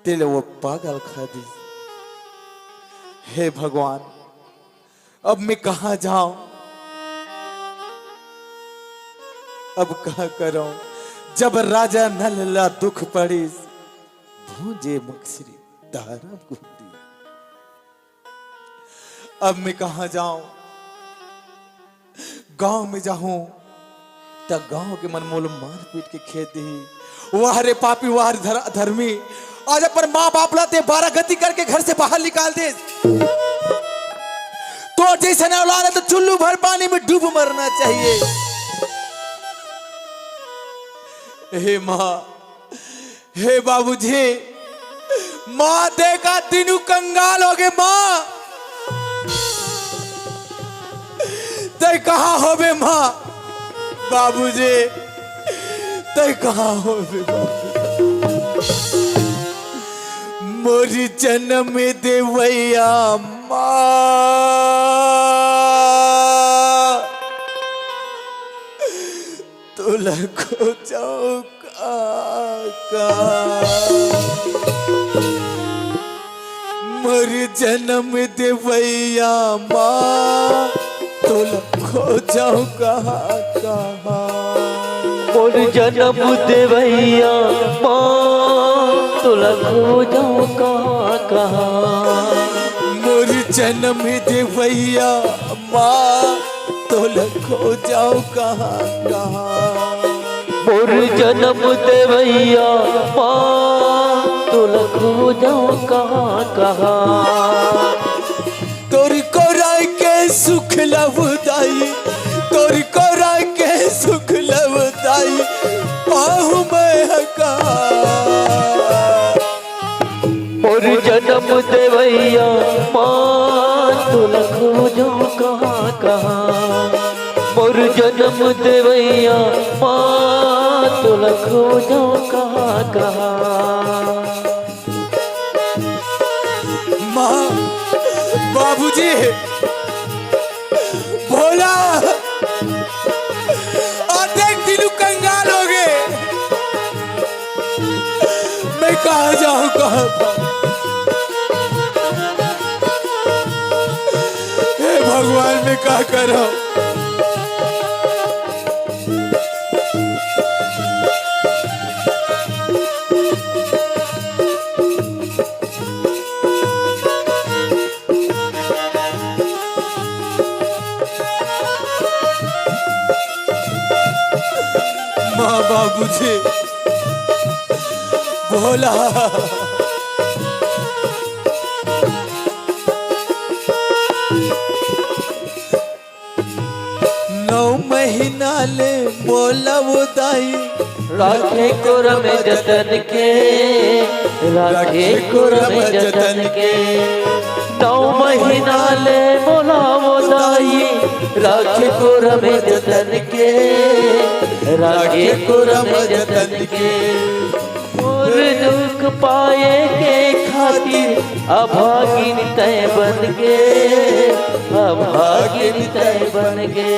तेले वो पागल खा दिस। हे भगवान, अब मैं कहाँ जाऊं, अब कहाँ करूं? जब राजा नल ला दुख पड़िस, भूंजे मकसरी धारा गुंदी। अब मैं कहाँ जाऊं? गांव में जाहूं त गांव के मन मोला मार पीट के खेद दिही। वाह रे पापी, वाह रे धर-, धर्मी, आज अपन माँ बाप ला ते बारह गति करके घर से बाहर निकाल दे। तो जैसे औलाद है तो चुल्लू भर पानी में डूब मरना चाहिए। हे माँ, हे बाबूजी, माँ देखा तीनों कंगाल हो गए। माँ, तै कहाँ होबे माँ? बाबूजी, तै कहाँ होबे बाबू? मोरी जन्म देवैया माँ, तोला खोजव का, का। मोर जन्म देवैया माँ, तोला खोजव कहाँ, कहाँ। मोर जन्म देवैया माँ, तोला खोजव कहाँ, कहाँ। मोर जन्म देवैया माँ, तोला खोजव कहाँ, कहाँ। मोर जन्म देवैया माँ, तोला खोजव कहाँ, कहाँ। तोर कोरा के सुख लव दाई, तोर कोरा के सुख लव दाई, पाहूँ मैं हका। मोर जन्म देवैया माँ, तोला खोजव कहाँ, कहाँ। मोर जन्म देवैया माँ, तोला खोजव कहाँ, कहाँ। माँ, बाबूजी, भोला, अतेक दिनू कंगाल हो गए। मैं कहाँ जाऊँ, कहाँ पाऊँ? हे भगवान, मैं का करूँ? माँ, बाबूजी, भोला। नौ महीना ले मोला वो दाई राखे कोरा में जतन के, राखे कोरा में जतन के। नौ महीना ले मोला वो दाई राखे कोरा में जतन के, राखे कोरा में जतन के। मोर दुख पाए के खातिर अभागिन तै बन गे। अभागिन तैं बन गे।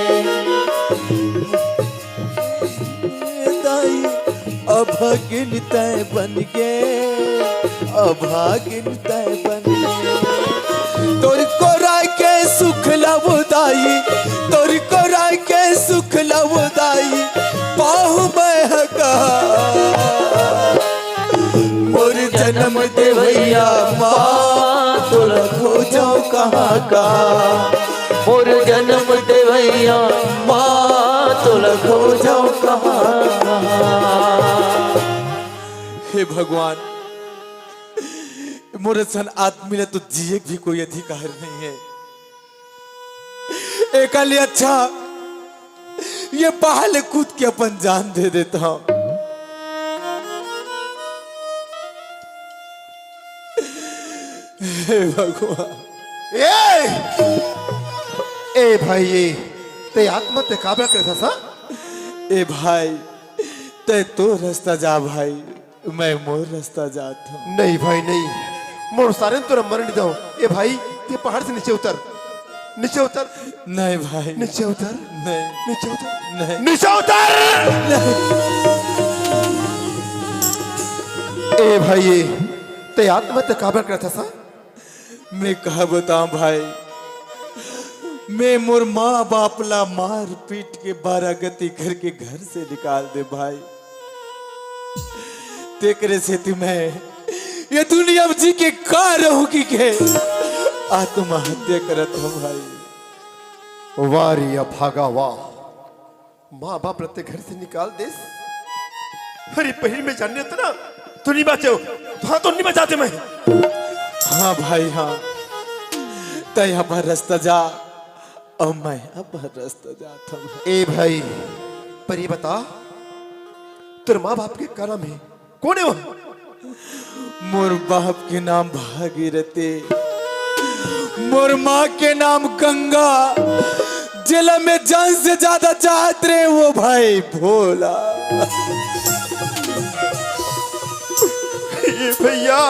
दाई, अभागिन तैं बन गे, अभागिन तैं बन गे। तोर कोरा के सुख लव दाई, तोर कोरा के सुख लव दाई, पाहूं मैं ह कहां। मोर जनम देवइया मां, तोला खोजंव कहां कहां। मोर जनम देवइया मां, तोला खोजंव कहां कहां। हे भगवान, मोर असन आदमी ला तो जिए के भी कोई अधिकार नहीं है। एकर ले अच्छा ये पहाड़ ले कूद के अपन जान दे देता हूँ। हे भगवान। ए! ए भाई, ए, तैं आत्महत्या काबर करथस? ए भाई, तैं तोर रास्ता जा भाई, मैं मोर रास्ता जात हूँ। नहीं भाई, नहीं, मोर सारे तोला मरन नइ दंव। ए भाई, तैं पहाड़ से नीचे उतर, नीचे उतर। नहीं भाई। नीचे उतर। नहीं। नीचे उतर। नहीं। नीचे उतर। नहीं। ए भाई, ए, तैं आत्महत्या काबर करथस? मैं का बतांव भाई, मैं मोर माँ बाप ला मार पीट के बारागती करके घर से निकाल दे भाई। तेकरे सेती मैं ये दुनिया में जी के का रहूं कि के आत्महत्या करत हूँ भाई। वाह रे अभागा वाह, माँ बाप ला तैं घर से निकाल देस। अरे पहिली मैं जाने होतेंव ना, तो नइ बाचेंव, तो हाँ, तो नइ बाचतेंव मैं। हाँ भाई हाँ, तैं अपन रास्ता जा, अउ मैं अपन रास्ता जात हूँ। ए भाई, पर ये बता, तोर माँ बाप के का नाम हे? कोन हे वो? मोर बाप के नाम भागीरथी, मोर माँ के नाम गंगा, जेला मैं जान से ज्यादा चाहत रहेंव वो भाई भोला। ए भैया,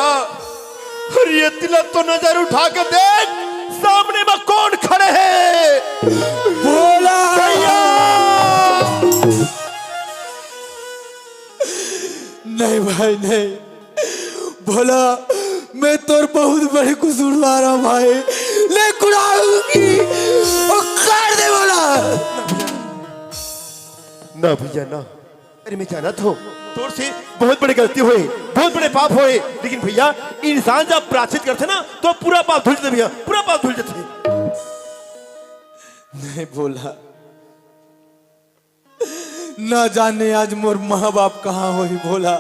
अरे एती ला तो नजर उठा के देख, सामने में कोन खड़े हे? भोला। भैया। नहीं भाई नहीं, भोला, मैं तोर बहुत बड़े कसूरवार हूँ भाई, ले कुड़ाऊंगी, उखाड़ दे भोला। ना भैया ना, अरे मैं जानत हूँ, तोर से बहुत बड़े गलती होय, बहुत बड़े पाप होय, लेकिन भैया, इंसान जब प्रायश्चित करथे ना, तो पूरा पाप धुल जाथे भैया, पूरा पाप धुल जाथे। नहीं भोला, ना जाने आज मोर माँ बाप कहाँ होही भोला,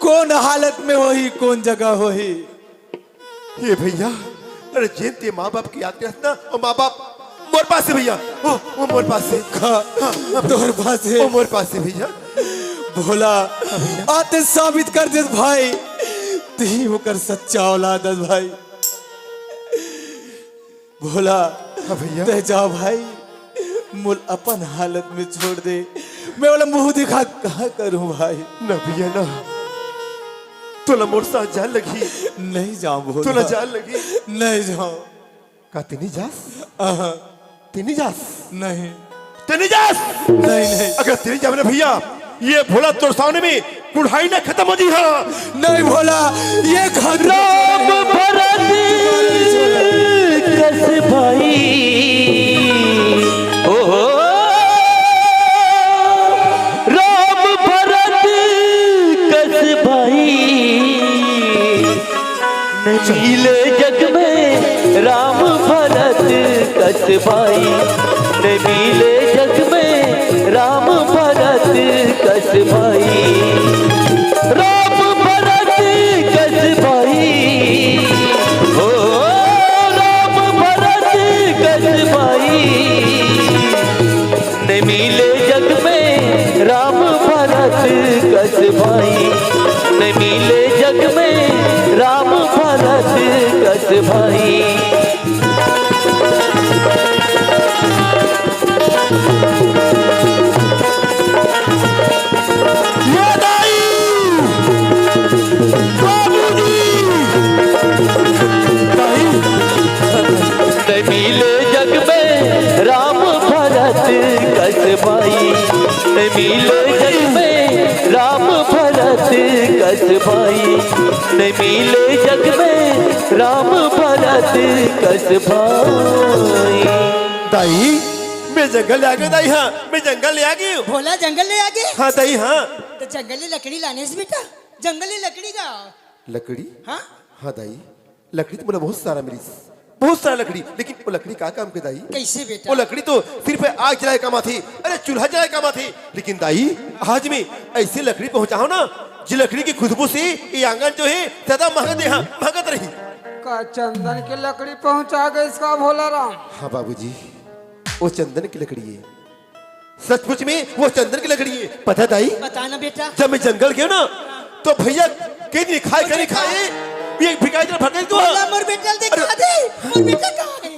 कोन हालत में होही, कोन जगह होही। ए भैया, अरे जेन तैं माँ बाप के याद करथस ना, वो माँ बाप मोर पास हे भैया, वो, वो मोर पास हे। का? हाँ, हाँ। तोर पास हे? वो मोर पास हे भैया। भोला, हाँ भैया। आज तैं साबित कर देस भाई, तैं ही ओकर सच्चा औलाद हस भाई। भोला, हाँ भैया। तैं जा भाई, मोला अपन हालत में छोड़ दे, मैं ओला मुँह दिखा का करहूँ भाई। ना भैया ना, तोला मोर साथ जाए लगही। नहीं जाँव भोला। तोला जाए लगही। नहीं जाँव। का तैं नइ जास? अहँ। तैं नइ जास? नहीं। तैं नइ जास? नहीं, नहीं। अगर तैं नइ जाबे ना भैया, ये भोला तोर सामने में कुढ़ाई ना खतम हो जाही। नहीं भोला, ये खतम राम भरत कस भाई, ओ राम भरत कस भाई, नइ मिले जग में राम भरत कस भाई, नइ मिले जग में राम भरत कस भाई, राम भरत कस भाई, ओ राम भरत कस भाई। नइ मिले जग में राम भरत कस भाई, नइ मिले जग में राम भरत कस भाई। ये दाई, बाबूजी, दाई, भाई, नहीं मिले जग में राम भरत कस भाई। दाई, मैं जंगल ले आ गयो दाई, हाँ, मैं जंगल ले आ गयो। भोला जंगल ले आ गे? हाँ दाई, हाँ। त जंगल ले लकड़ी लानेस बेटा, जंगल ले लकड़ी का। लकड़ी? हाँ? हाँ दाई, लकड़ी तो मोला बहुत सारा मिलिस, बहुत सारा लकड़ी, लेकिन वो लकड़ी का काम के दाई? कैसे बेटा? वो लकड़ी तो सिर्फ आग जलाए काम आथे, अरे चूल्हा जलाए काम आथे। लेकिन दाई, आज मैं ऐसे लकड़ी पहुंचाहूं ना, जे लकड़ी की खुशबू से ये आंगन जो है सदा महकत रही। का चंदन के लकड़ी पहुंचा गइस का भोला राम? हाँ बाबूजी, वो चंदन की लकड़ी है। सचमुच में वो चंदन की लकड़ी है। पता है दाई, बता ना बेटा। जब मैं जंगल गयो ना, तो भैया कई दिन खाए, कई खाए, ये भिखारी तरह भटक गयो। भोला मोर बेटा ल देखा दे, मोर बेटा कहाँ है?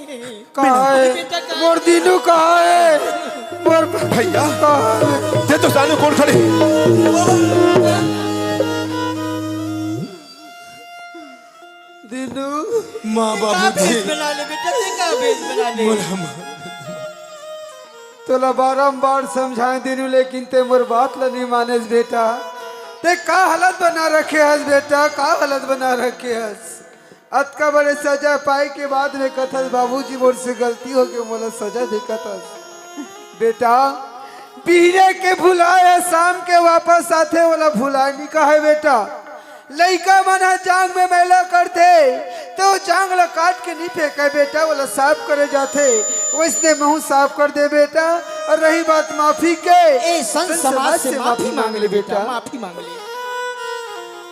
कहाँ है? मोर बेटा कहाँ मोर है? दीनू कहाँ है? मोर भैया, कहाँ है? दे तो साले कौन खड़े। दीनू। माँ का बाबूजी। भेष बना ले बेटा, ते का भेष बना ले? मोला माँ। तोला बारंबार समझाए दीनू, लेकिन ते मोर बात ला नहीं मानेस बेटा। ते का हालत बना रखे हस बेटा, का हालत बना रखे हस। अतका बड़े सजा पाए के बाद में कथस, "बाबूजी, मोर से गलती हो गई, मोला सजा दे," कथस। बेटा, बिहने के भुलाए ह, शाम के वापस आथे, ओला भुलाए नहीं कहे बेटा। लइका मन ह जांग में मैला करथे, त ओ जांग ल काट के नहीं फेंके बेटा, ओला साफ करे जाथे। वइसने महूं साफ कर दे बेटा। अउ रही बात माफी के, ए, संत संत समाज समाज से से माफी माफी मांग मांग ले ले बेटा, बेटा। माफी मांग ले।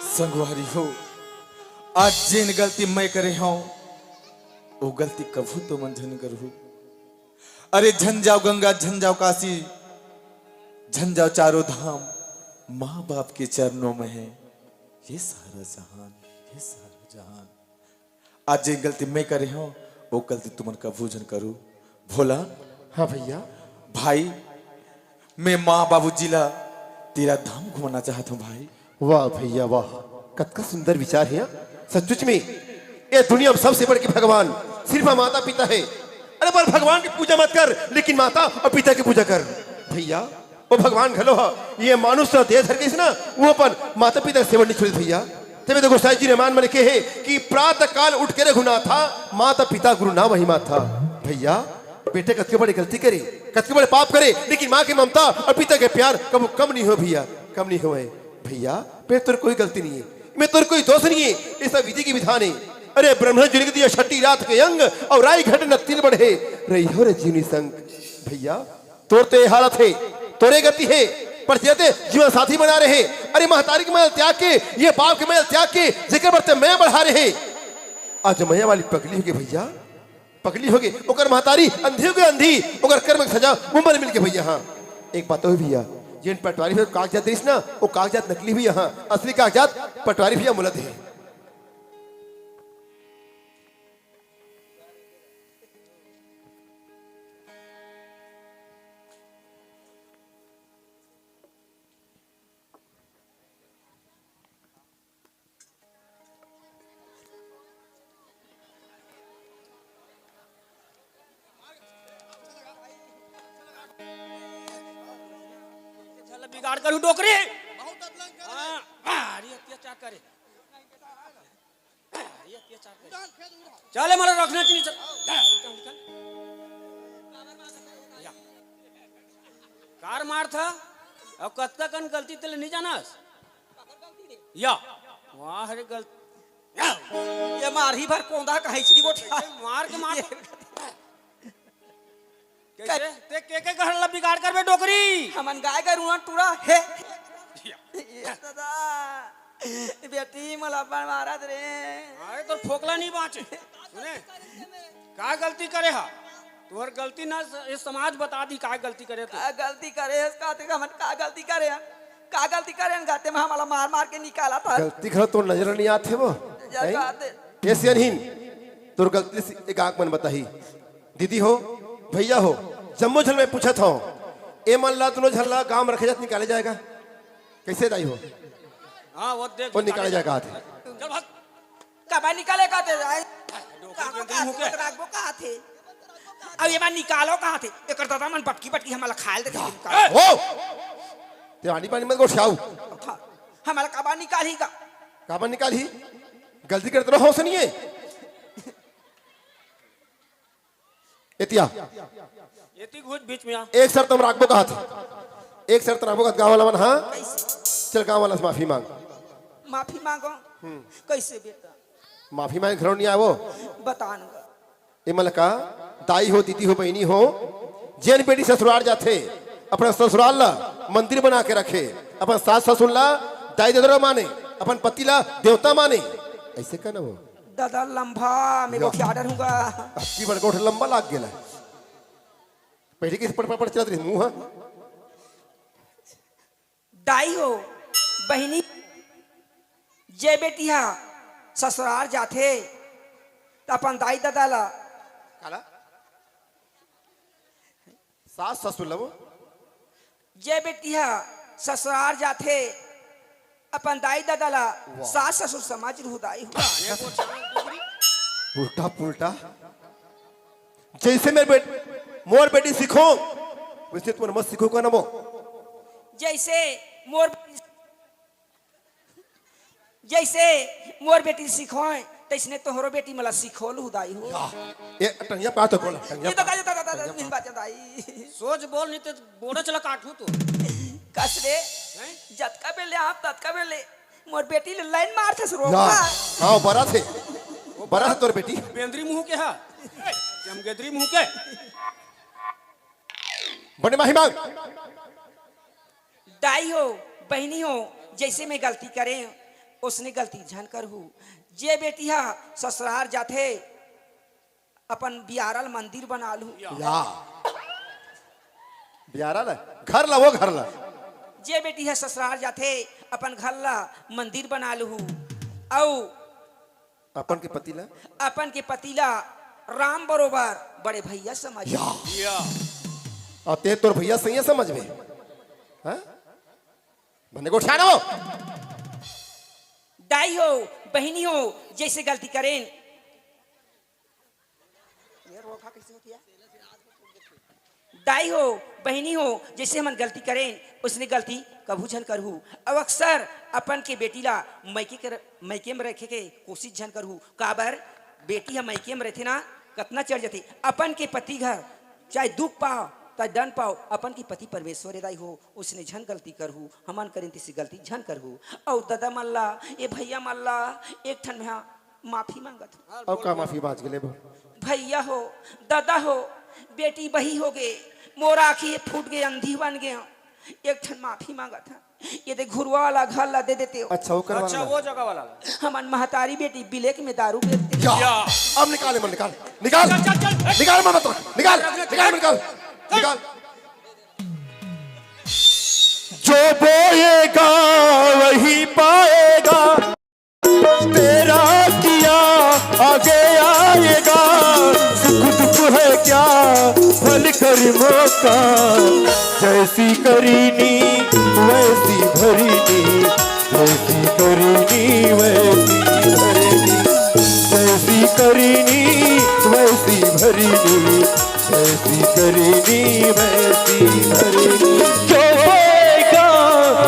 संगवारी हो, आज जेन गलती मैं करे हंव, वो गलती कभू तुमन झन करहू। अरे झन जाव गंगा, झन जाव काशी, झन जाव चारों धाम, माँ बाप के चरणों में है ये सारा जहान, ये सारा जहान। आज जे गलती मैं करे हंव, वो गलती तुमन कभू झन करू। भोला। हाँ भैया। भाई, मैं माँ बाबूजी ला तीर्थ धाम घुमाना चाहत हंव भाई। वाह भैया वाह, कतका सुंदर विचार हे। सचमुच में ये दुनिया में सबसे बढ़ के भगवान सिर्फ माता पिता हे। अरे पर भगवान की पूजा मत कर, लेकिन माता और पिता की पूजा कर। भैया, वो भगवान घलो ह, ये मानुष तो देह धर के इस ना, वो अपन माता पिता की सेवा नहीं छोड़े भैया। तबे तो गोसाई जी ने मान में लिखे हे कि प्रातः काल उठ के रघुनाथा, माता पिता गुरु नाम ही माथा। भैया, बेटे कतके बड़े गलती करे, कतके बड़े पाप करे, लेकिन माँ की ममता और पिता के प्यार कब कम नहीं हो भैया, कम नहीं होए। भैया, मैं तोर कोई गलती नहीं है, मैं तोर कोई दोष नहीं है, ये सब विधि की विधान है। अरे ब्रह्मा जी ने दिया छठी रात के अंग, और राई घट न तिल बढ़े, रही हो रे जीवनी संग। भैया, तोर तो ये हालत हे, तोरे गति हे, पर जेते जीवन साथी बना रहे। अरे महतारी के मया ल त्याग के, ये बाप के मया ल त्याग के, जेकर बर ते मया बढ़ा रहे। आज मया वाली पगली होगे भैया, पगली होगे, ओकर महतारी अंधी होगे अंधी, ओकर कर्म के सजा उमर मिल के भैया। हाँ, एक बात तो हे भैया, जेन पटवारी भैया कागजात देस ना, वो कागजात नकली भैया, हाँ, असली कागजात पटवारी भैया मोला दे। चल बिगाड़ करू डोकरी। हाँ, भारी अत्याचार करे। भारी अत्याचार करे। चले, मला रखना चाहिए, चल। या। कार मार था, अब कतका कन गलती तेले नहीं जाना। या। वाह रे गलती। ये मार ही भर कोंदा कहे चली वो। मार के मार। कैसे? ते के के घर ला बिगाड़ करबे डोकरी? हमन गाय गरुआ टूरा हे। या। ये दादा, बेटी मला अपन मारत रे। अरे तोर फोकला नहीं बाँचे। सुने? का गलती करे हा? तोर गलती ना स-, ये समाज बता दी का गलती करे तू। का गलती करे हस? का ते हमन का गलती करे हन? का गलती करे हन? गाते में हमला मार मार के निकाला था। गलती घलो तोर नजर नहीं आथे वो। जा हैं? बात है। ये सियनहीन, तोर गलती से एक आंख मन बताही। दीदी हो, भैया हो, जम्मो झन मैं पूछत हंव, ए मन ला, दोनों झन ला गांव में रखे जात निकाले जाएगा? कैसे दाई हो? हाँ, वो देख, वो निकाले निकाले जाएगा आते। चल भाग। काबर निकाले का ते? आई। डोकरी का, के का दिन मुके। राखबो का थे? अब ये बार निकालो का थे? एकर दादा मन बटकी बटकी हमला खायल देथे, निकालो। हो! ते आनी पानी मत गोठियाऊ। हमला काबर निकालही का? काबर निकालही? गलती करत रहो, होश नहीं है। एतिया। एती घुस बीच में आ। एक शर्त हम राखबो कहत। एक शर्त राखबो कहत गाँव वाला मन, हाँ? कैसे? चल गाँव वाला से माफी मांग। माफी मांगो? हम्म। कैसे बेटा? माफी मांगे घरो नहीं आवो। बता न गा। ए मन ल का, दाई हो, दीदी हो, बहिनी हो, जेन बेटी ससुराल जाथे, अपन ससुराल ला मंदिर बना के रखे, अपन सास ससुर ला, दाई ददा ला माने, अपन पति ला देवता माने, ऐसे कहना वो। दादा लंबा, मैं या। गोठिया डर हूँ गा। अबकी बड़ गोठ लंबा लाग गेला। पहले किस पड़, पड़, पड़ चलत रही मुंह, हाँ? दाई हो, बहिनी, जे बेटी हा ससुराल जाथे, त अपन दाई ददा ला काला? सास ससुर ला वो? जे बेटी हा ससुराल जाथे, अपन दाई ददा ला वाह। सास ससुर समझ लू दाई हो। उल्टा पुल्टा। जैसे मेरे बेट-, मोर बेटी सीखो, वैसे तुमन मत सीखो का ना वो। जैसे मोर, जैसे मोर बेटी सीखोय, तैसने तोहरो बेटी मला सीखो लू दाई हो। या, ए, टंगिया पा तो बोला, टंगिया ये तो पा। का, ये तो का, ये तो का, ये बात है दाई। सोच बोल, नहीं तो बोड़ा चला काटू तो। कस रे, हैं? जतका बेर ले आप, ततका बेर ले मोर बेटी ले लाइन मारथस रोका। या, हाँ, बरा थे। बरा थे तोर बेटी। बेंदरी मुंह के हा। चमगेदरी मुंह के। बने माही मांग। दाई हो, बहिनी हो, जैसे मैं गलती करे, उसने गलती झन करहू। जे बेटी हा ससुराल जाथे, अपन बियारा ल मंदिर बना लू। या। बियारा ल, घर ला, वो घर ला। जे बेटी ह ससुराल जाथे, अपन घर ला मंदिर बना लू। अउ अपन के पति ला? अपन के पति ला राम बरोबर बड़े भैया समझ। या। या। अउ ते तोर भैया सैया समझबे? हाँ? बने गोठिया ना वो। दाई हो, बहिनी हो, जैसे गलती करेन, ये रोका कैसे होती है? दाई हो, बहिनी हो, जैसे हमन गलती करें, उसने गलती कभू झन करहू। अउ अक्सर अपन के बेटी ला मइके के, मइके में रखे के कोशिश झन करहू। काबर? बेटी ह मइके में रहिथे ना, कतना चढ़ जथे। अपन के पति घर चाहे दुख पाओ, चाहे दंड पाओ, अपन के पति परमेश्वर ए दाई हो, उसने झन गलती करहू। हमन करें तिसे गलती झन करहू। अउ ददा मन ला, ए भैया मन ला, एक ठन में माफी मांगत हूँ। अउ का माफी बाज गेले बा? भैया हो, दादा हो, बेटी बही हो गे, मोर आँखी फूट गे, अंधी बन गे। एक ठन माफी मांगत हूँ। ये दे घुरवा वाला घर ला दे देते हो। अच्छा, वो करवा अच्छा, वाला। वो जगह वाला ला। हमन महतारी बेटी बिलेक में दारू बेचते। या, या। अब निकाल, मन निकाल, निकाल, चल, चल, चल। निकाल, मन मत, निकाल, निकाल, निकाल, निकाल, निकाल। जो बोएगा वही पाएगा। तेरा किया आगे आएगा, सुख दुख है क्या फल कर्मों का। जैसी करीनी वैसी भरनी, जैसी करीनी वैसी भरनी, जैसी करीनी वैसी भरनी। जैसी करीनी वैसी भरनी। जो बोएगा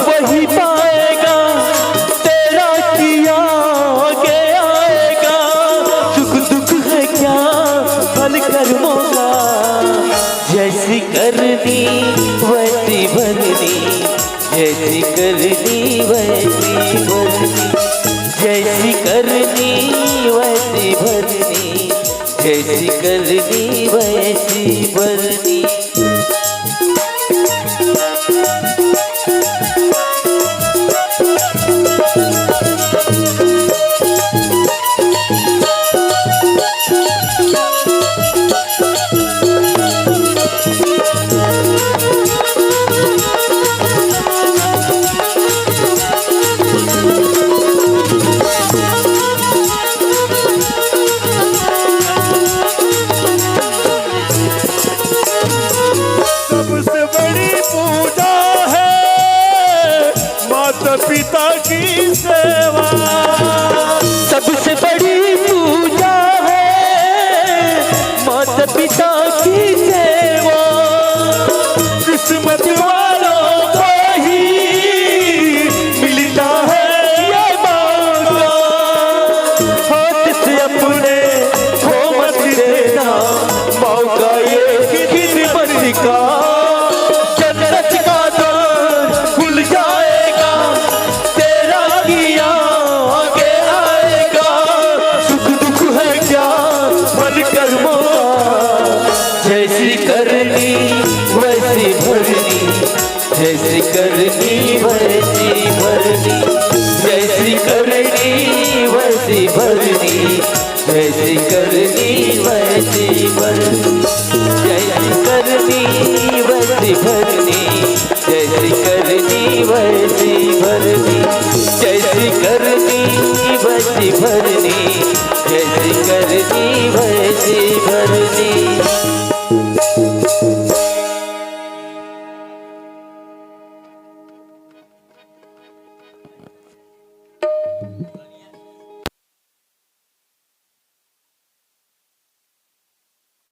वही पाएगा, तेरा किया आगे आएगा। सुख दुख है क्या फल कर्मों का। जैसी करनी वैसी भरनी, जैसी करनी वैसी भरनी, जैसी करनी वैसी भरनी। जैसी करनी वैसी भरनी। सबसे बड़ी पूजा है माता पिता की सेवा। सबसे बड़ी पूजा है माता पिता की सेवा। किस्मत वालों को ही मिलता है होगा ये खिदमत का, जन्नत का द्वार खुल जाएगा, तेरा किया आगे आएगा। सुख दुख है क्या मन कर्मों का, जैसी करनी वैसी भरनी, जैसी करनी वैसी भरनी, जैसी करनी वैसी भरनी, जैसी करनी वैसी भरनी।